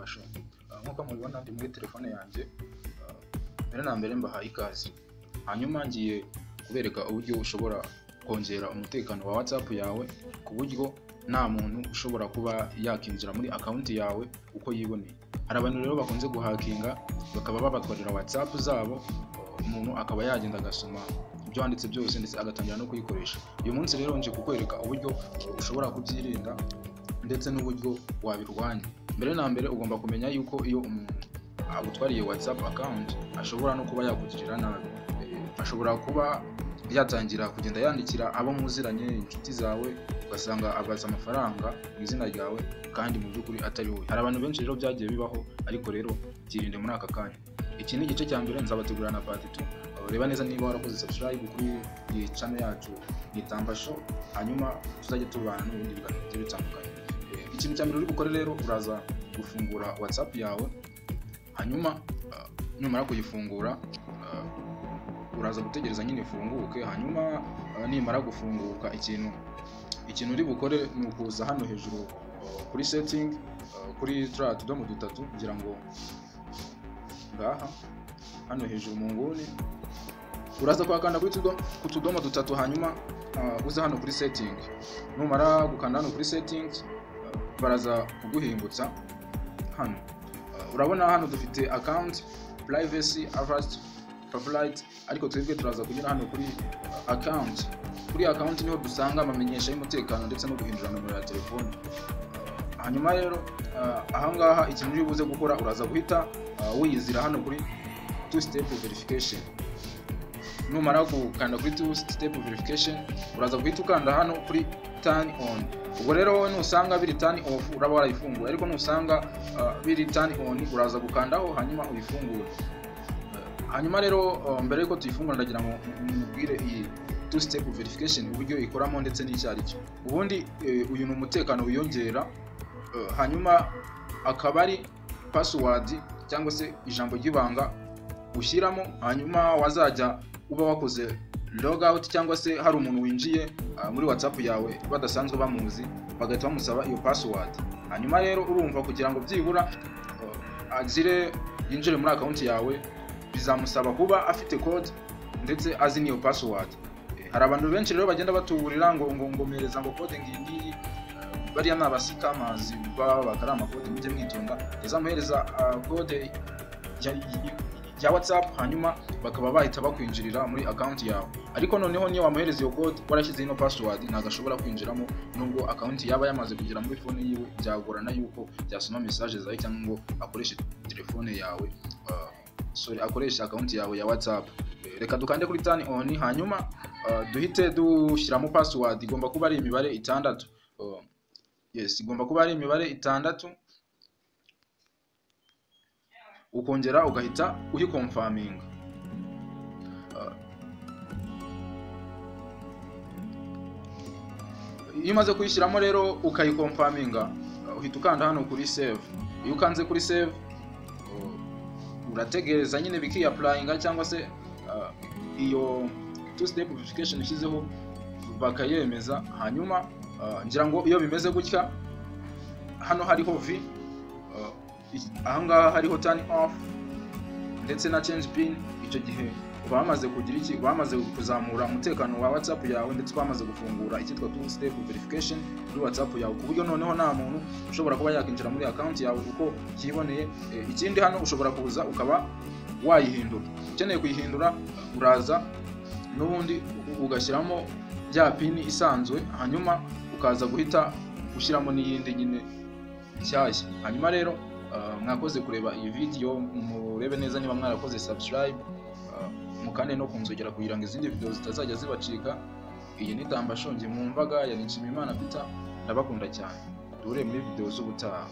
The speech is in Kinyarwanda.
Tamba Show. Nk'uko mubibona ndi muri telefone yanjye, mbere na mbere mbahaye ikaze. Hanyuma ngiye kubereka uburyo ushobora kongera umutekano wa WhatsApp yawe ku buryo nta muntu ushobora kuba yakinjira muri account yawe uko yiboneye. Hari abantu rero bakunze guhakinga bakaba babatwarira WhatsApp zabo, umuntu akaba yagenda agasoma ibyo wanditse byose ndetse agatangira no kuyikoresha. Uyu munsi rero nje kukwereka uburyo ushobora kubyirinda ndetse n'uburyo wabirwanya. Mbere na mbere ugomba kumenya yuko iyo umuntu agutwariye WhatsApp account ashobora no kuba yakugirira nabi. Ashobora kuba yatangira kugenda yandikira abo muziranye, inshuti zawe, ugasanga abaza amafaranga mu izina ryawe kandi mu by'ukuri atari wowe. Hari abantu benshi rero byagiye bibaho, ariko rero byirinde muri aka kanya. Iki ni igice cya mbere, nzabategurira na part 2. Reba neza niba warakoze subscribe kuri iyi channel yacu ni Tamba Show, hanyuma tuzajya tubana n'ibindi biganiro bigiye bitandukanye. Ikintu cya mbere uri bukore rero, uraza gufungura WhatsApp yawe, hanyuma numara kuyifungura uraza gutegereza nyine ifunguke. Hanyuma nimara gufunguka, ikintu uri bukore ni ukuza hano hejuru kuri setting, kuri turiya tudomo dutatu, kugira ngo ngaha hano hejuru mu nguni uraza kuhakanda kuri ku tudomo dutatu, hanyuma uze hano kuri setting. Numara gukanda hano kuri setting, baraza kuguhingutsa hano. Urabona hano dufite account, privacy, advanced, favorite, ariko twebwe turaza kunyura hano kuri account. Kuri account niho dusanga amamenyesha y'umutekano ndetse no guhindura nomero ya telefone. Hanyuma rero ahangaha ikintu uri buze gukora, uraza guhita wiyizira hano kuri two step verification. Numara gukanda kuri two step verification, uraza guhita ukanda hano kuri turn on. Ubwo rero wowe nusanga biri turn off uraba warayifunguye, ariko nusanga biri turn on uraza gukandaho hanyuma uyifungure. Hanyuma rero mbere yuko tuyifungura ndagira ngo mubwire iyi two step verification uburyo ikoramo ndetse n'icyo ari cyo. Ubundi uyu ni umutekano wiyongera, hanyuma akaba ari password cyangwa se ijambo ry'ibanga ushyiramo, hanyuma wazajya uba wakoze logout cyangwa se hari umuntu winjiye muri WhatsApp yawe badasanzwe bamuzi, bagahita bamusaba iyo password. Hanyuma rero urumva kugira ngo byibura agire yinjire muri account yawe bizamusaba kuba afite code ndetse azi n'iyo password. Hari abantu benshi rero bagenda batuburira ngo mpereza ngo code ngiyi ngiyi, bariya ni abascammers baba bakari amakode, mujye mwitonda. Yazamuhereza code ya WhatsApp, hanyuma bakaba bahita bakwinjirira muri account yawe. Ariko noneho niyo wamuhereza iyo code warashyize ino password ntabwo ashobora kwinjiramo, nubwo account yaba yamaze kugera muri phone yiwe byagorana yuko byasoma message zawe cyangwa ngo akoreshe telefone yawe, sorry, akoresha account yawe ya WhatsApp. Reka dukande kuri turn on, hanyuma duhite dushyiramo password. Igomba kuba ari imibare 6. Yes, igomba kuba ari imibare 6, ukongera ugahita uyiconfirminga. Iyo umaze kuyishyiramo rero ukayiconfirminga, uhita ukanda hano kuri save. Iyo ukanze kuri save, urategereza nyine bikiyapplyinga cyangwa se iyo two step verification ushyizeho bakayemeza. Hanyuma ngira ngo iyo bimeze gutya, hano hariho V, ahangaha hariho turn off ndetse na change pin. Icyo gihe bamaze kugira iki, bamaze kuzamura umutekano wa WhatsApp yawe ndetse bamaze gufungura icyitwa two step verification kuri WhatsApp yawe, ku buryo noneho nta muntu ushobora kuba yakinjira muri account yawe uko yiboneye. Ikindi hano ushobora kuza ukaba wayihindura. Ukeneye kuyihindura uraza n'ubundi ugashyiramo ya pin isanzwe, hanyuma ukaza guhita ushyiramo n'iyindi nyine nshyashya. Hanyuma rero mwakoze kureba iyi video, murebe neza niba mwarakoze subscribe, mukande no kunzogera kugira ngo izindi video zitazajya zibacika. Iyi ni Tamba Show, njye mwumvaga ya Nshimiyimana Peter, ndabakunda cyane. Duhure muri video z'ubutaha.